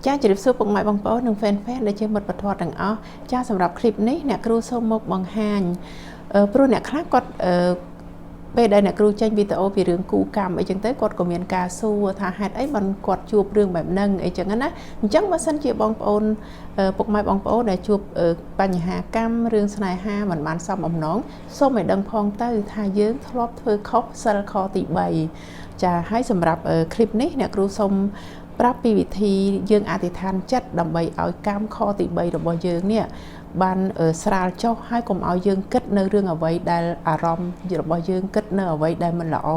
ចាជម្រាបសួរពុកម៉ែបងប្អូននិង fan fan ដែលជាមិត្តពធទាំងអស់ចាសម្រាប់คลิปនេះអ្នកគ្រូសូមមកបង្ហាញព្រោះអ្នកខ្លះគាត់អឺពេលដែលអ្នកគ្រូចេញវីដេអូពីរឿងគូកម្មអីចឹងទៅគាត់ក៏មានការសួរថាហេតុអីបានគាត់ជួបរឿងបែបហ្នឹងអីចឹងណាអញ្ចឹងបើសិនជាបងប្អូនពុកម៉ែបងប្អូនដែលជួបបញ្ហាកម្មរឿងស្នេហាមិនបានសមបំណងសូមឲ្យដឹងផងទៅថាយើងធ្លាប់ធ្វើខុសសិលខទី3ចាហើយសម្រាប់คลิปនេះអ្នកគ្រូសូមប្រាប់ពីវិធីយើងអធិដ្ឋានចិត្តដើម្បីឲ្យកម្មខទី3របស់យើងនេះបានស្រាលចុះហើយកុំឲ្យយើងគិតនៅរឿងអ្វីដែលអារម្មណ៍របស់យើងគិតនៅអ្វីដែលមិនល្អ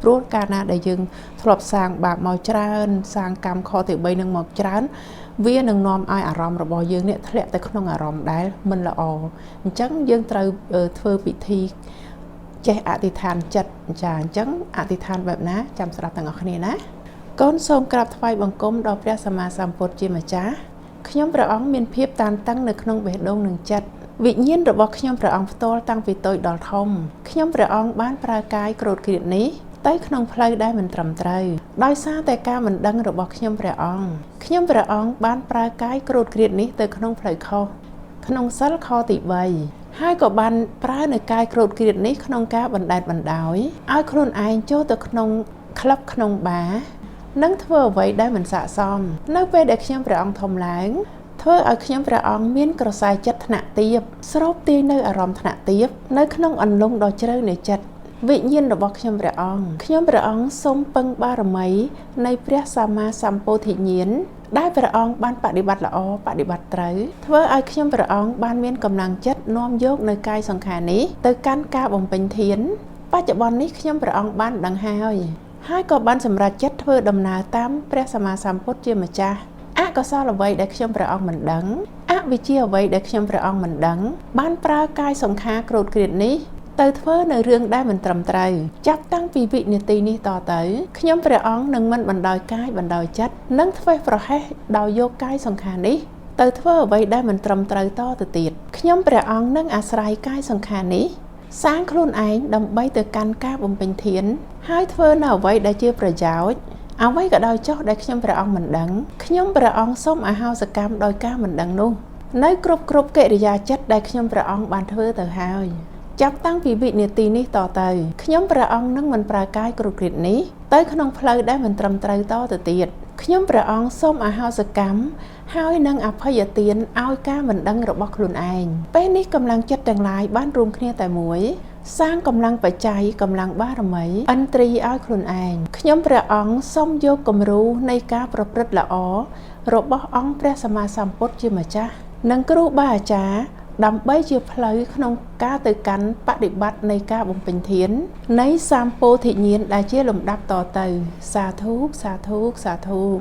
ព្រោះកាលណាដែលយើងធ្លាប់សាងបាបមកច្រើនសាងកម្មខទី3នឹងមកច្រើនវានឹងនាំឲ្យអារម្មណ៍របស់យើងនេះធ្លាក់ទៅក្នុងអារម្មណ៍ដែលមិនល្អអញ្ចឹងយើងត្រូវធ្វើពិធីចេះអធិដ្ឋានចិត្តចាអញ្ចឹងអធិដ្ឋានបែបណាចាំស្ដាប់ទាំងអស់គ្នាណាកូនសូមក្រាបថ្វាយបង្គំដល់ព្រះសម្មាសម្ពុទ្ធជាម្ចាស់ខ្ញុំព្រះអង្គមានភាពតានតឹងនៅក្នុងបេះដូងនិងចិត្តវិញ្ញាណរបស់ខ្ញុំព្រះអង្គផ្ទាល់តាំងពីតូចដល់ធំខ្ញុំព្រះអង្គបានប្រើកាយក្រោធគ្រាតនេះទៅក្នុងផ្លូវដែលមិនត្រឹមត្រូវដោយសារតែការមិនដឹងរបស់ខ្ញុំព្រះអង្គខ្ញុំព្រះអង្គបានប្រើកាយក្រោធគ្រាតនេះទៅក្នុងផ្លូវខុសក្នុងសិលខទី3ហើយក៏បានប្រើនៅកាយក្រោធគ្រាតនេះក្នុងការបណ្ដែតបណ្ដោយឲ្យខ្លួនឯងចូលទៅក្នុងក្លឹបក្នុងបារនិងធ្វើអ្វីដែលមិនស័ក្តិសមនៅពេលដែលខ្ញុំព្រះអង្គធំឡើងធ្វើឲ្យខ្ញុំព្រះអង្គមានក្រសែចិត្តថ្នាក់ទាបស្រូបទាញនៅអារម្មណ៍ថ្នាក់ទាបនៅក្នុងអន្លង់ដ៏ជ្រៅនៃចិត្តវិញ្ញាណរបស់ខ្ញុំព្រះអង្គខ្ញុំព្រះអង្គសូមពឹងបារមីនៃព្រះសម្មាសម្ពោធិញ្ញាណដែលព្រះអង្គបានបដិបត្តិល្អបដិបត្តិត្រូវធ្វើឲ្យខ្ញុំព្រះអង្គបានមានកម្លាំងចិត្តនាំយកនៅកាយសង្ខារនេះទៅកាន់ការបំពេញធានបច្ចុប្បន្ននេះខ្ញុំព្រះអង្គបានដឹងហើយហើយក៏បានសម្រេចចិត្តធ្វើដំណើរតាមព្រះសម្មាសម្ពុទ្ធជាម្ចាស់អកុសលអ្វីដែលខ្ញុំព្រះអង្គមិនដឹងអវិជ្ជាអ្វីដែលខ្ញុំព្រះអង្គមិនដឹងបានប្រើកាយសង្ខារក្រោធគ្រាតនេះទៅធ្វើនៅរឿងដែលមិនត្រឹមត្រូវចាប់តាំងពីវិនាទីនេះតទៅខ្ញុំព្រះអង្គនឹងមិនបណ្ដោយកាយបណ្ដោយចិត្តនិងធ្វេសប្រហែសដោយយកកាយសង្ខារនេះទៅធ្វើអ្វីដែលមិនត្រឹមត្រូវតទៅទៀតខ្ញុំព្រះអង្គនឹងអាស្រ័យកាយសង្ខារនេះសាងខ្លួនឯងដើម្បីទៅកាន់ការបំពេញធានហើយធ្វើនៅអ្វីដែលជាប្រយោជន៍អ្វីក៏ដោយចុះដែលខ្ញុំព្រះអង្គមិនដឹងខ្ញុំព្រះអង្គសូមអហោសកម្មដោយការមិនដឹងនោះនៅគ្រប់គ្រប់កិរិយាចិត្តដែលខ្ញុំព្រះអង្គបានធ្វើទៅហើយចាប់តាំងពីវិនាទីនេះតទៅខ្ញុំព្រះអង្គនឹងមិនប្រើកាយគ្រប់គ្រាតនេះទៅក្នុងផ្លូវដែលមិនត្រឹមត្រូវតទៅទៀតខ្ញុំព្រះអង្គសូមអហោសកម្មហើយនឹងអភ័យទានឲ្យការមិនដឹងរបស់ខ្លួនឯងពេលនេះកម្លាំងចិត្តទាំងឡាយបានរួមគ្នាតែមួយសាងកម្លាំងបច្ច័យកម្លាំងបារមីឥន្ទ្រីឲ្យខ្លួនឯងខ្ញុំព្រះអង្គសូមយកគំរូនៃការប្រព្រឹត្តល្អរបស់អង្គព្រះសម្មាសម្ពុទ្ធជាម្ចាស់និងគ្រូបាអាចារ្យដើម្បីជាផ្លូវក្នុងការទៅកាន់បដិបត្តិនៃការបំពេញធាននៃសម្ពោធិញ្ញាណដែលជាលំដាប់តទៅសាធុសាធុសាធុ។